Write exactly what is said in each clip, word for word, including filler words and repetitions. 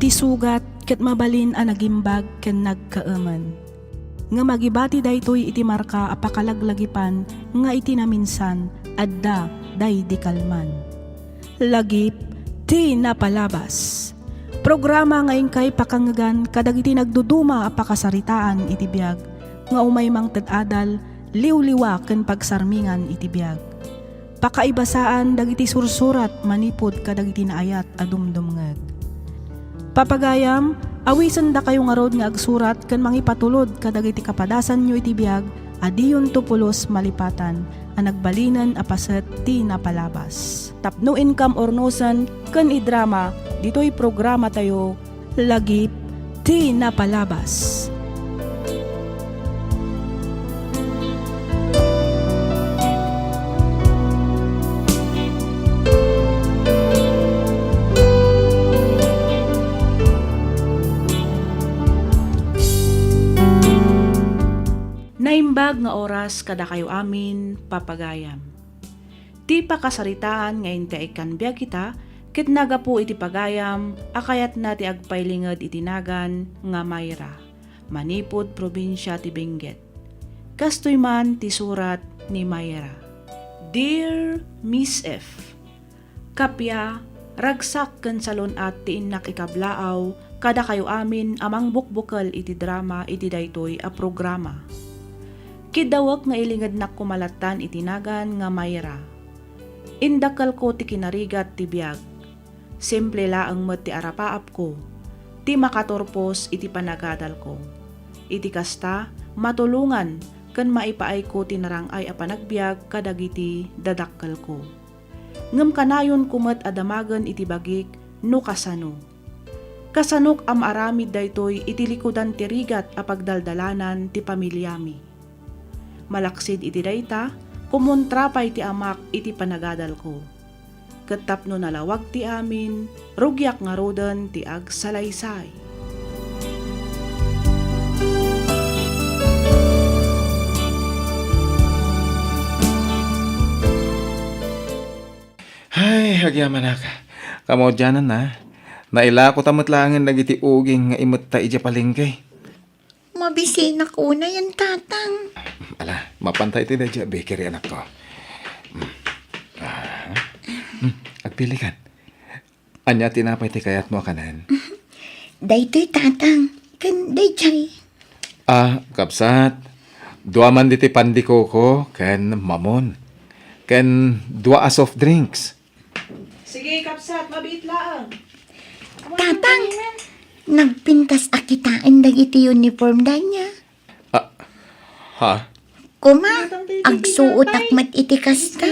Ti sugat ket mabalin a nagimbag ken nagkaemen. Ngem agibati daytoy iti marka a pakalaglagipan nga iti naminsan, adda daydi kalman. Lagip ti napalabas. Programa nga inkay pakangngegan kadagiti nagduduma a pakasaritaan iti biag nga umay mangted adal, liwliwa ken pagsarmingan iti biag. Pakaibasaan dagiti sursurat manipud kadagiti naayat a dumdumngeg. Papagayam, awisendakayo ngarud nga agsurat ken mangipatulod kadagiti kapadasanyo iti biag a diyonto pulos malipatan a nagbalinen a paset ti napalabas. Tapno inkam urnosen ken idrama ditoy programatayo, Lagip ti Napalabas. Naimbag nga oras kadakayo amin, papagayam. Ti pakasaritaan nga inti ikkan biag ita ket nagapu iti pagayam a kayatna ti agpailinged iti nagan nga Mayra, manipud probinsia ti Benguet. Kastoy man ti surat ni Mayra. Dear Miss F, Kappia, ragsak ken salun-at ti innak ikablaaw kadakayo amin a mangbukbukel iti drama iti daytoy a programa. Kiddawek nga ilingednak koma lattan iti nagan nga Mayra. Indakkelko ti kinarigat ti biag. Simple laeng met ti arapaapko, ti makaturpos iti panagadalko. Iti kasta, matulongan ken maipaayko ti narang-ay a panagbiag kadagiti dadakkelko. Ngem kanayonko met a damagen iti bagik no kasano. Kasanok a maaramid daytoy iti likudan ti rigat a pagdaldalanan ti pamiliami. Malaksid iti dayta, kumontra pay ti amak iti panagadalko. Ket tapno nalawag ti amin, rugiak ngaruden ti agsalaysay. Ay, agyamanak. Kamaudiananna, nailako ta met laengen dagiti uging nga imetta idiay palengke. Mabisinak unay, Tatang. Ala, mapanta iti daydiay a bakery, anakko. Mm. Ah. Mm, agpilikan. Ania tinapay ti kayatmo a kanen? Daytoy, Tatang. Ken daydiay. Ah, kabsat. Dua man diti pan de coco ken mamon. Ken dua a soft drinks. Sige, kabsat, mabiit laeng. Tatang, nagpintas a kitaen dagiti uniform da nia. Ah, ha? Kuma, agsuotak met iti kasta.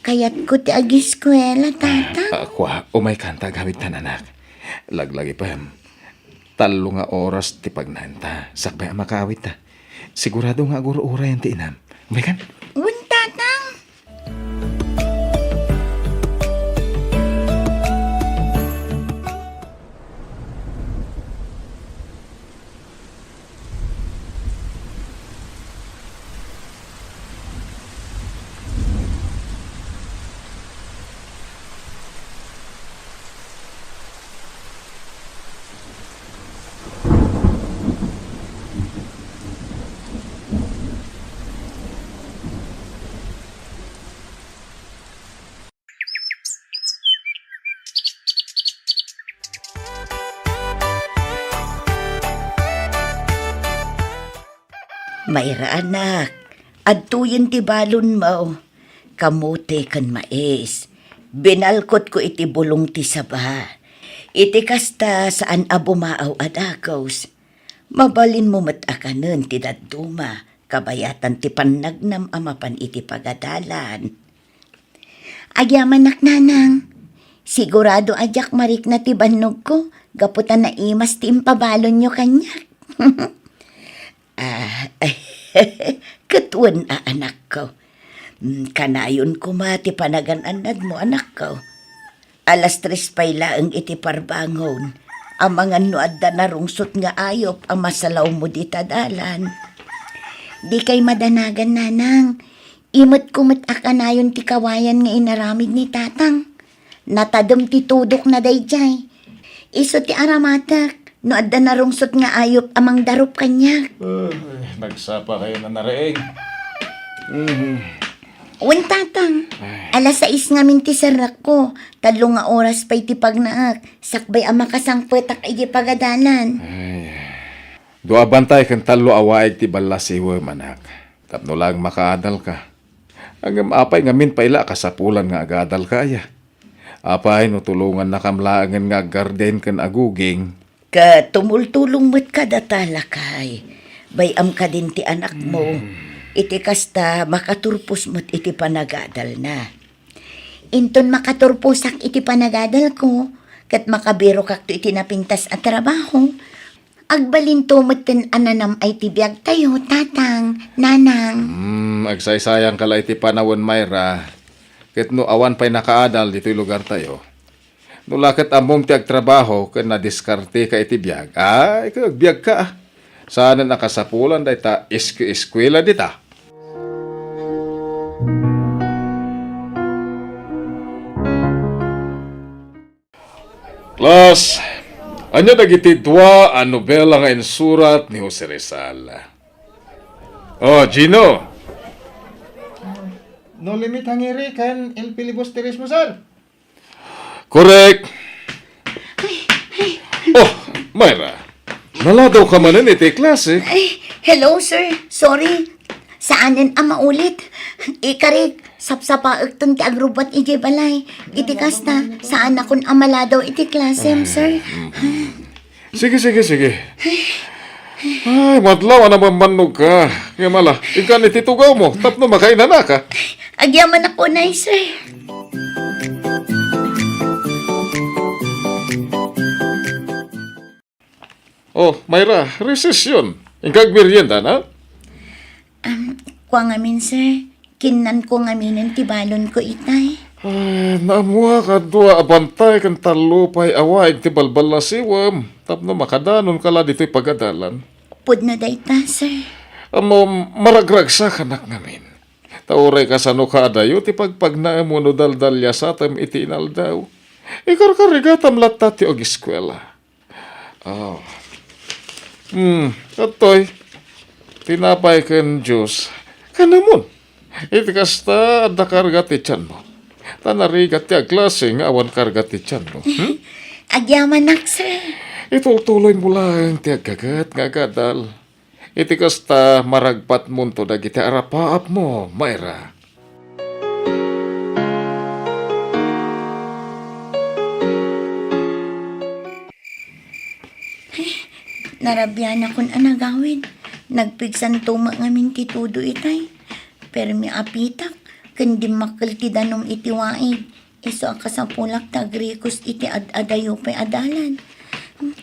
Kayatko ti agiskuela, Tatang. Ah, kua, umay kanta agawidtan, anak. Laglagipem. Tallo nga oras ti pagnaenta. Sakbay a makaawidta. Sigurado nga agur-urayan ti inam. Umaykan? Wen, Tatang. Mayra, anak, adtoyen ti balonmo, kamote ken mais. Binalkotko iti bulong ti saba. Iti kasta, saan a bumaaw a dagus. Mabalinmo met a kanen ti dadduma, kabayatan ti pannagnam a mapan iti pagadalan. Agyamanak, Nanang. Sigurado a diak marikna ti bannogko gapu ta naimas ti impabalonyo kaniak. Ah, ket wen a, anakko. Mm, kanayon koma ti panagan-annadmo, anakko. Alas tres pay laeng iti parbangon. Amangan no adda narungsot nga ayup a masalawmo dita dalan. Dikay madanagan, Nanang. Imetko met a kanayon ti kawayan nga inaramid ni Tatang. Natadem ti tudokna daydiay. Isu ti aramatek no adda narungsot nga ayup a mangdarup kaniak. Ay, nagsapa kayo na nariing. Mhm. Wen, Tatang. Ay. Alas sais ngamin ti serrekko. Tallo nga oras pay ti pagnaek, sakbay a makasangpetak iti pagadalan. Ay. Dua a bantay ken tallo a waig ti ballasiwem, anak. Tapno laeng makaadalka. Ngem apay ngamin pay la a kasapulan nga agadalka aya? Apay no tulongannakam laengen nga aggarden ken aguging? Ket tumultulong met kadata, lakay. Bay-am kadin ti anakmo. Hmm. Iti kasta, makaturpos met iti panagadalna. Inton makaturposak iti panagadalko, ket makabirokakto iti napintas a trabaho, agbalinto metten a nanam-ay ti biagtayo, Tatang, Nanang. Hmm, agsaysayangka la iti panawen, Myra. Ket no awan pay nakaadal ditoy lugartayo, no la ket ammom ti agtrabaho ken nadiskarteka iti biag, ay, ket agbiagka, a. Saanen a kasapulan dayta iski-eskuela dita. Klas, ania dagiti dua a nobela nga insurat ni Jose Rizal? Oh, Gino. No Limit Hangiri ken El Filibusterismo, sir. Correct. Ay, ay. Oh, Myra. Naladawka manen iti klase. Ay, hello, sir. Sorry. Saanen a maulit. Ikarik, sapsapaekton ti agrubbuat idiay balay. Iti kasta, saanakon a maladaw iti klasem, sir. Mm. Sige, sige, sige. Ay, madlaw a namamannogka. Ngem ala, inkan iti tugawmo, tapno makainanaka. Agyamanak unay, sir. Oh, Myra, recess yon. Inka agmerienda, na? Um, kua ngamin, sir. Kinnanko ngaminen ti balonko itay. Ay, naammoak a dua a bantay ken tallo pay a waig ti balballasiwem tapno makadanonka la ditoy pagadalan. Pudno dayta, sir. Ammom, maragragsakanak ngamin. Ta uray kasano ka adayo ti pagpagnaem wenno daldaliasatem iti inaldaw, ikarkarigatam latta ti ageskuela. Oh. Hmm, adtoy. Tinapay ken juice. Kanamon. Iti kasta, adda karga ti tianmo. Ta narigat ti agklase nga awan karga ti tianmo. Hmm? Agyamanak, sir. Itultuloymo laeng ti aggaget nga agadal. Iti kasta, maragpatmonto dagiti arapaapmo, Myra. Narabianakon a nagawid. Nagpigsanto met ngamin ti todo itay. Permi a pitak, ken dimmakkel ti danum iti waig. Isu a kasapulak ta agrikos iti ad-adayo pay a dalan.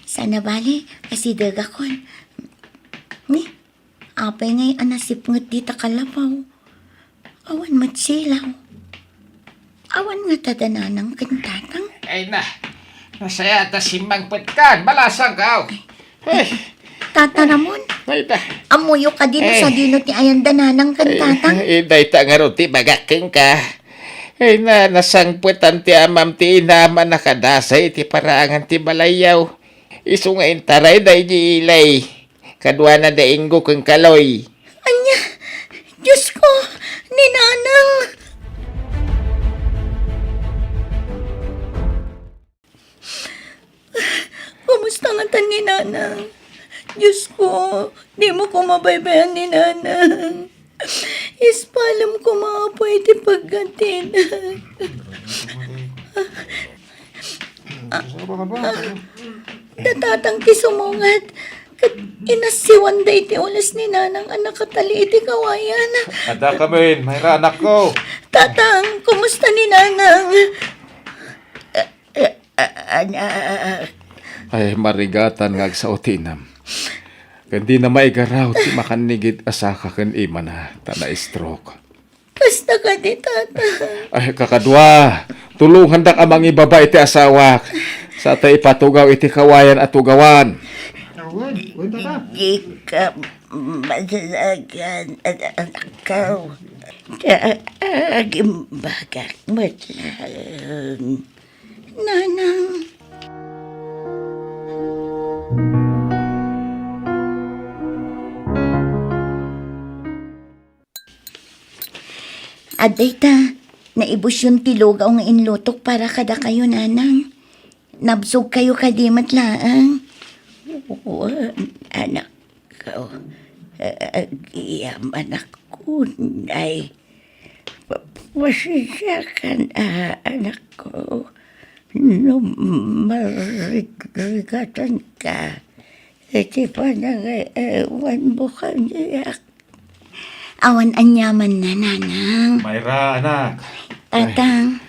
Sana bale, asidegakon. Ni, apay ngay a nasipnget dita kalapaw? Awan met silaw. Awan ngata da nanang ken tatang? Ay na, nasaya ta simmangpetkan, balasangkaw. Ay. Tata Ramon? Ay, ta. Ammoyo kadi no Eh. sadino ti ayan da nanang ken Ay, tatang? eh, dayta ngarud ti bagak kenka. Ay na, nasangpetan ti amam ti inam a nakadasay iti paraangan ti balayyaw. Isu nga intarayda idiay ilay. Kaduana da Ingo ken Kaloy. Ania? Diosko, ni Nanang! Kumusta ngata ni Nanang? Diosko, dimo koma baybay-an ni Nanang. Ispalem koma, Apo, iti paggatina. Ah, ah, da tatang ti sumungad. Ket inassiwanda iti ules ni Nanang a nakatali iti kawayan. Adda kamin, Myra, anakko. Tatang, kumusta ni Nanang? Ah, ah, ah, ah. Ay, marigatan nga agsao ti inam. Ken dina maigaraw ti makannigit a saka ken imana, ta na-stroke. Kasta kadi, Tata. Ay, kakadua, tulongandak a mangibaba iti asawak. Sa ta ipatugaw iti kawayan a tugawan. Awan, wen, Tata. Di ka masalagan, anakko. Agimbagak met laeng. Nanang. Dayta, naibusyon ti lugaw nga inlutok para kadakayo, Nanang. Nabsogkayo kadi met laeng? Wen, anakko. Agyamanak unay. Pa-, pasensiakan, a, anakko, no marigrigatanka iti panangay-aywanmo kaniak. Awan aniamanna, Nanang. Myra, anak. Tatang.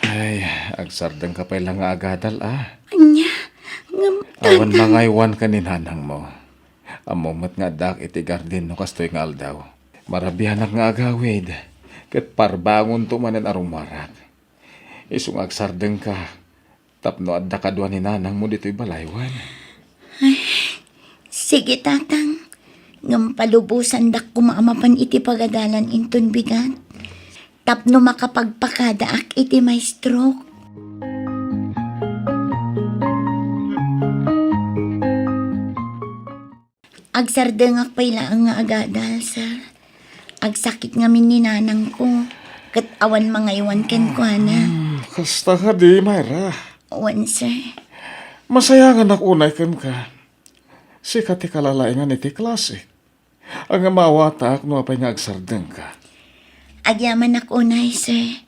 Ay, agsardengka pay la nga agadal, a. Ania? Ngem, Awan Tatang. Mangaywanka ni nanangmo. Ammom met nga addaak iti garden no kastoy nga aldaw. Marabianak nga agawid, ket parbangonto manen a rummuarak. Isu nga agsardengka tapno adda kadua ni nanangmo ditoy balay, wen? Ay, sige, Tatang. Ngem palubosandak koma a mapan iti pagadalan inton bigat, tapno makapagpakadaak iti maestroak. Agsardengak pay laeng nga agadal, sir. Agsakit ngamin ni nanangko, ket awan mangaywan kenkuana. Hmm, kasta kadi, Myra? Wen, sir. Masayanganak unay kenka. Sika ti kalalaingan iti klase. Ngem awatak no apay nga agsardengka. Agyamanak unay, sir.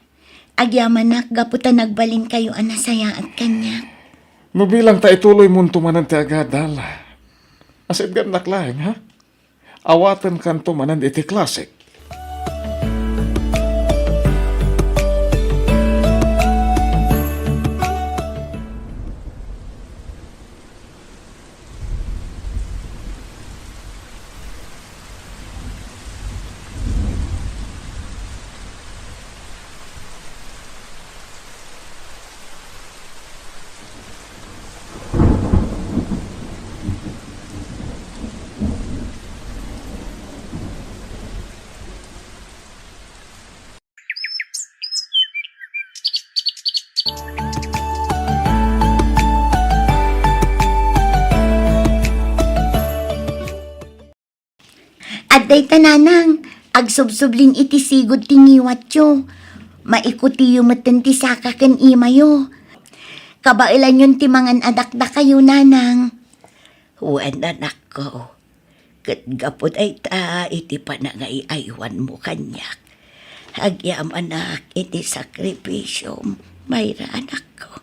Agyamanak gapu ta nagbalinkayo a nasayaat kaniak. No bilang ta ituloymonto manen ti agadal, asidngannak laeng, ha? Awatenkanto manen iti klasek. Adda ita, nanang, agsubsublin iti sigud ti ngiwatyo. Maikutiyo metten ti saka ken imayo. Kabaelanyon ti mangan a dakdakayo, nanang. Wen, anakko. Ket gapu dayta iti panangay-aywanmo kaniak, agyamanak iti sakripisiom, Myra, anakko.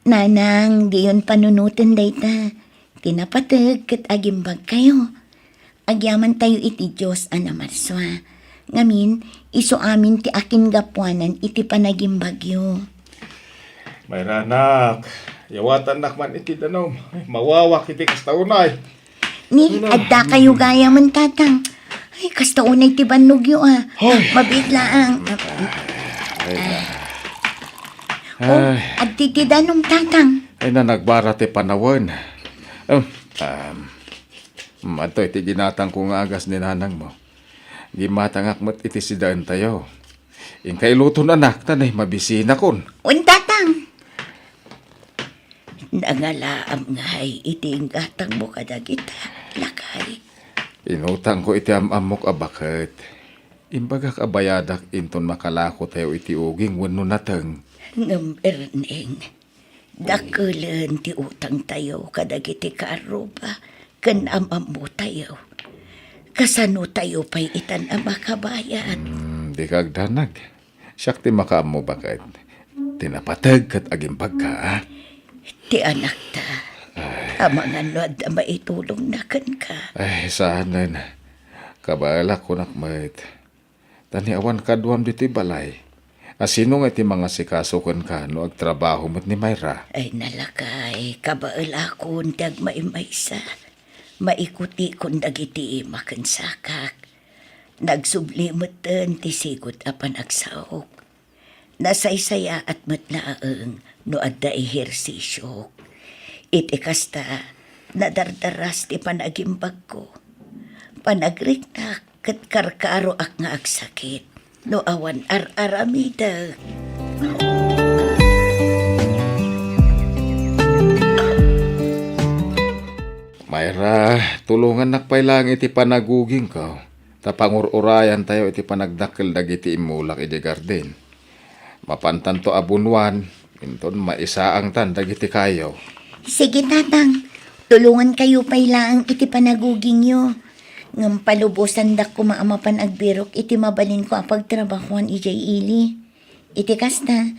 Nanang, diyon panunoten dayta. Ti napateg ket agimbagkayo. Agyamantayo iti Dios a namarsua. Ngamin, isu amin ti akingapuanan iti panagimbagyo. Myra, anak, yawatannak man iti danum. Ay, mawawak iti kasta unay. Ni, adda kayo gayam, tatang. Ay, kasta unay ti bannogyo, a. Hoy. Mabiit laang. Ay, na. O, ay. Adda ti danum, tatang. Ay, na, nagbara ti panawen. Um, um, mm, adtoy ti ginatangko nga agas ni nanangmo. Gimmatangak met iti sidaentayo. Inka iluton, anak, ta nay mabisinakon. Wen, tatang. Nangalaam ngay iti inggatangmo kadagita, lakay. Inutangko iti am-ammok a baket. Imbagak a bayadak inton makalakotayo iti uging wenno nateng. Ngem, Erneng, dakelen ti utangtayo kadagiti kaarruba ken am-ammotayo. Kasanotayo pay itan a makabayad? Hmm, dika agdanag. Siak ti makaammo, baket. Ti napateg ket agimbagka, a? Ti anakta. Ay. Amangan no adda maitulongna kenka. Ay, saanen. Kabaelak kunak met. Ta ni awan kaduam ditoy balay, a sino nga ti mangasikaso kenka no agtrabaho met ni Myra? Ay, na, lakay, kabaelakon ti agmaymaysa. Maikutikon dagiti ima ken sakak. Nagsubli metten ti sigud a panagsaok. Nasaysayaat met laeng no adda ehersisiok. Iti kasta, nadardaras ti panagimbagko. Panagriknak ket karkaroak nga agsakit no awan ar-aramidek. Myra, tulongannak pay laeng iti panagugingko. ta pangur-urayantayo iti panagdakkel dagiti immulak idiay garden. Mapantanto a bunuan, inton maisaangtan dagiti kayo. Sige, Tatang. Tulongankayo pay laeng iti panagugingyo. Ngem palubosandak koma a mapan agbirok iti mabalinko a pagtrabahoan idiay ili. Iti kasta,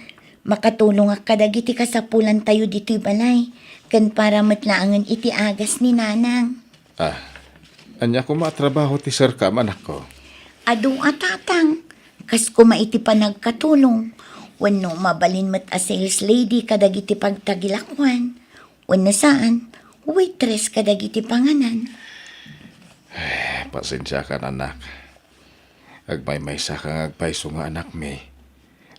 makatulongak kadagiti kasapulantayo ditoy balay, ken para met laengen iti agas ni Nanang. Ah, ania koma a trabaho ti serkam, anakko? Adu a, Tatang, kas koma iti panagkatulong, wenno mabalin met a sales lady kadagiti pagtagilakuan, wenno saan, waitress kadagiti panganan. Eh, pasensiakan, anak. Agmaymaysaka nga agpayso nga anakmi.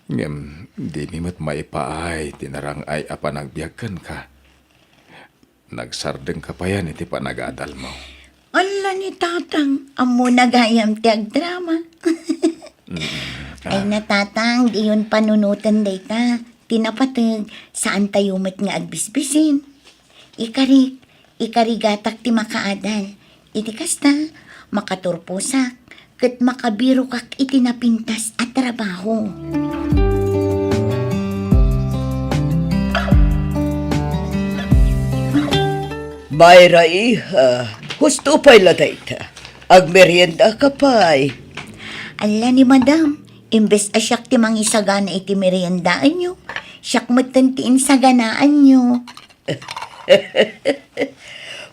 Ngem dimi met maipaay ti narang-ay a panagbiag kenka. Nagsardengka payen iti panagadalmo. Alla ni Tatang, ammona gayam ti agdrama. Mm. Ay na, Tatang, diyon panunoten dayta. Ti napateg, saantayo met nga agbisbisin. Ikarik, ikarigatak ti makaadal. Iti kasta, makaturposak, ket makabirokak iti napintas a trabaho. Mayra, iha, husto pay la dayta. Agmeriendaka pay. Alla ni Madam, imbes a siak ti mangisagana iti meriendaanyo, siak metten ti insaganaanyo.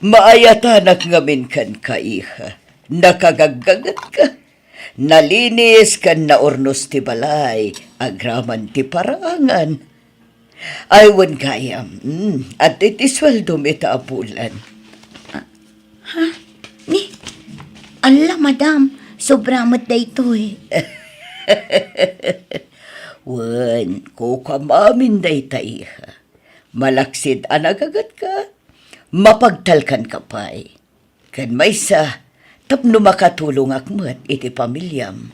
Maayatanak ngamin kenka, iha. Nakagaggagetka. Nalinis ken naurnos ti balay, agraman ti paraangan. Ay, wen gayam, mm, adda ti sueldom ita a bulan. Ah, ha? Ni? Alla, Madam, sobra met daytoy. Wen, kukuam amin dayta, iha. Malaksid a nagagetka, mapagtalkanka pay. Ken maysa, tapno makatulongak met iti pamiliam.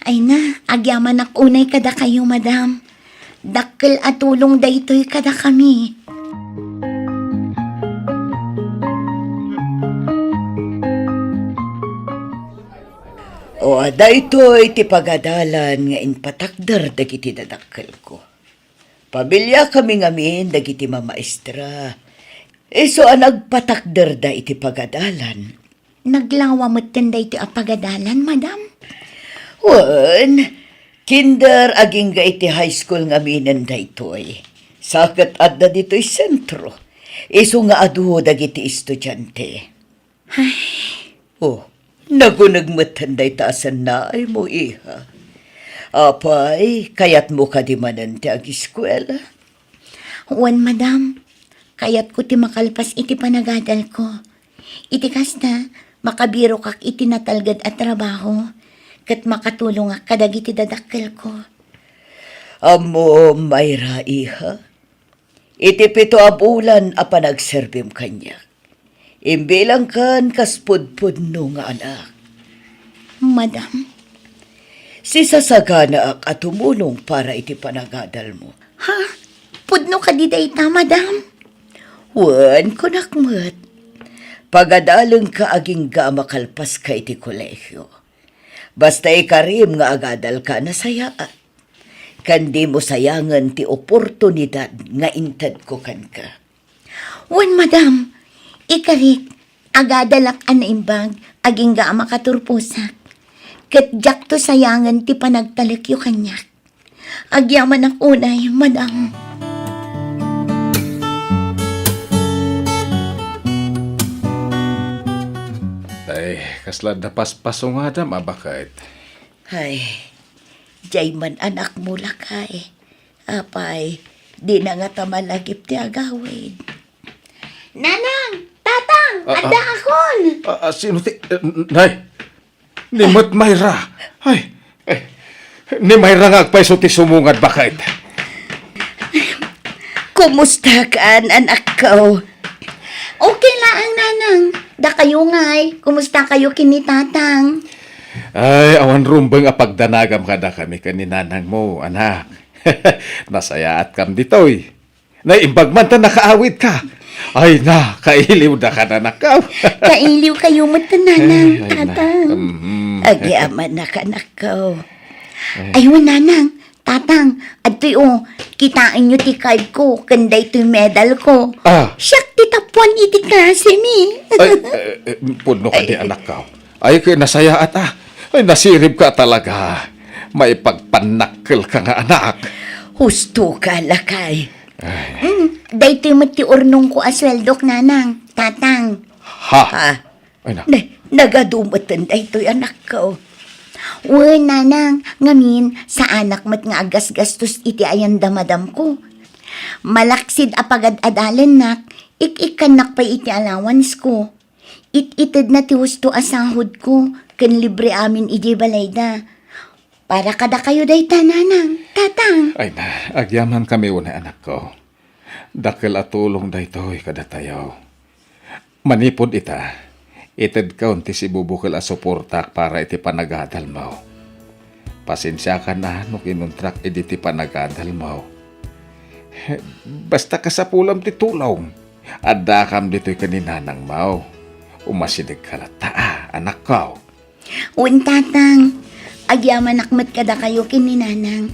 Ay na, agyamanak unay kadakayo, Madam. Dakkel a tulong daytoy kadakami. O, daytoy ti pagadalan nga impatakder dagiti dadakkelko. Pamiliakami ngamin dagiti mamaestra. Isu a nagpatakderda iti pagadalan. Naglawa metten daytoy a pagadalan, Madam? Wen, kinder agingga iti high school ngaminen daytoy. Sa ket adda ditoy sentro. Isu nga adu dagiti estudiante. Ay. Oh, naguneg metten dayta a sannaaymo, iha. Apay, kayatmo kadi manen ti agiskuela? Wen, Madam. Kayatko ti makalpas iti panagadalko. Iti kasta, makabirokak iti natalged a trabaho, ket makatulongak kadagiti dadakkelko. Ammom, Mayra, iha, iti pito a bulan a panagserbim kaniak, imbilangkan kas pudpudno nga anak. Madam? Sisasaganaak a tumulong para iti panagadalmo. Ha? Pudno kadi dayta, Madam? Wen, kunak met. Pagadalenka agingga a makalpaska iti kolehio. Basta ikarim nga agadalka, nasayaat. Ken dimo sayangen ti oportunidad nga intedko kenka. Wen, Madam, ikarik, agadalak a naimbag, agingga a makaturposak. Ket diakto sayangen ti panagtalekyo kaniak. Agyamanak unay, Madam. Ay, kasla da paspasungadam a baket. Ay, diay man anakmo, lakay. Apay, dina ngata malagip ti agawid. Nanang! Tatang! Ah, adda ah. Akon! Ah, ah, sino ti, eh, nay? Ni met Mayra. Ay, eh, ni Mayra nga agpayso ti sumungad, baket. Kumustakan, anakko? Okay laeng, Nanang. Dakayo ngay, kumusta kayo ken ni Tatang? Ay, awan rumbeng a pagdanagam kadakami ken ni Nanangmo, anak. Nasayaatkam ditoy. Naimbag man ta nakaawidka. Ay na, kailiw da ka, anakko. Kailiw kayo met, Nanang, Ay, ay na. Tatang. Mhm. Agyamanak, anakko. Ay. Ay, wen, Nanang, Tatang, adtoy, o, kitaenyo ti card ko, ken daytoy medal ko. Ah. Siak ti tappuan iti klase mi. Ay, eh, eh, pudno kadi, Ay. anakko. Ay, ket nasayaat, ah. Ay, nasirib ka talaga. Maipagpannakkel ka nga anak. Husto ka, lakay. Ay. Mm, daytoy met ti urnongko a sueldok, Nanang, Tatang. Ha? Ha? Ay, na. Na-, nagadu meten daytoy, anakko. Wen, Nanang, ngamin, saanak met nga aggasgastos iti ayan da madamko. Malaksid a pagad-adalennak, ik-ikkannak pay iti allowance ko. It-itedna ti husto a sahod ko ken libre amin idiay balayda. Para kadakayo dayta, Nanang, Tatang. Ay na, agyaman kami unay, anakko. Dakkel a tulong daytoy kadatayo. Manipud ita, itedkon ti sibubukel a suportak para iti panagadalmo. Pasensiakan a no kinuntrak idi ti panagadalmo. Basta kasapulam ti tulong. Addakam ditoy ken ni nanangmo. Umasidegka latta, a, anakko. Wen, Tatang. Agyamanak met kadakayo ken ni Nanang.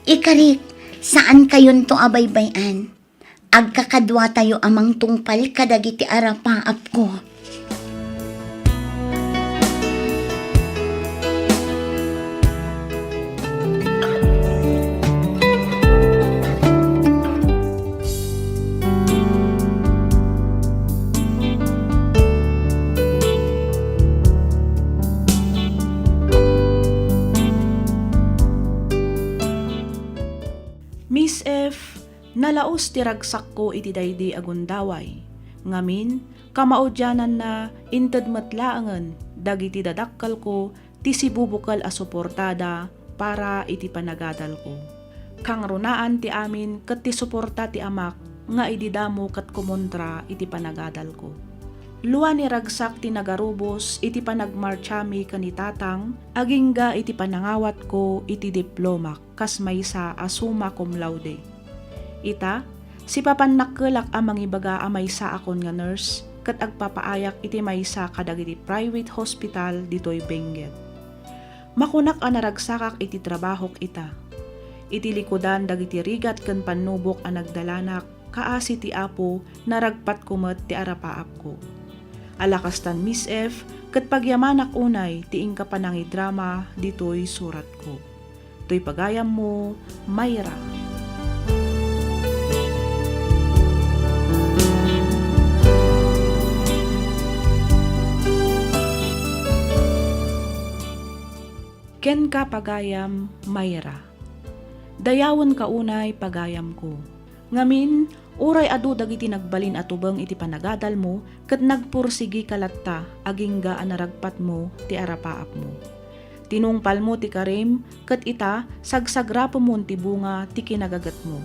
Ikarik, saankayonto a baybay-an. Agkakaduatayo a mangtungpal kadagiti arapaapko. Miss F, nalaus ti ragsakko iti daydi a gundaway. Ngamin, kamaudiananna, inted met laengen dagiti dadakkelko ti sibubukel a suportada para iti panagadalko. Kangrunaan ti amin ket ti suporta ti amak nga idi damo ket kumontra iti panagadalko. Lua ni ragsak ti nagarubos iti panagmartsami ken ni Tatang agingga iti panangawatko iti diplomak kas maysa a summa cum laude. Ita, sipapannakkelak a mangibaga a maysaakon nga nurse ket agpapaayak iti maysa kadagiti private hospital ditoy Benguet. Makunak a naragsakak iti trabahok ita. Iti likudan dagiti rigat ken pannubok a nagdalanak, kaasi ti Apo, naragpatko met ti arapaapko. Ala kastan, Miss F, ket pagyamanak unay ti inka panangidrama ditoy suratko. Toy pagayammo, Myra. Kenka, pagayam, Myra. Dayawenka unay, pagayamko. Ngamin, uray adu dagiti nagbalin a tubeng iti panagadalmo ket nagpursigika latta agingga a naragpatmo ti arapaapmo. Tinungpalmo ti karim ket ita, sagsagrapemon ti bunga ti kinagagetmo.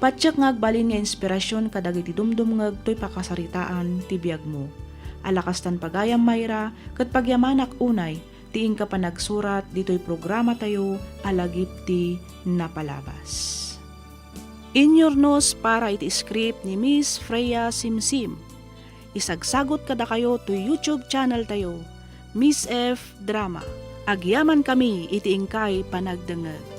Patiek nga agbalin nga inspirasion kadagiti dumdumngeg toy pakasaritaan ti biagmo. Ala kastan, pagayam, Myra, ket pagyamanak unay ti inka panagsurat ditoy programatayo a Lagip ti Napalabas. Inyurnos para iti script ni Miss Freya Simsim. Isagsagut kadakayo toy YouTube channel tayo, Miss F Drama. Agyaman kami iti inkay panagdengngeg.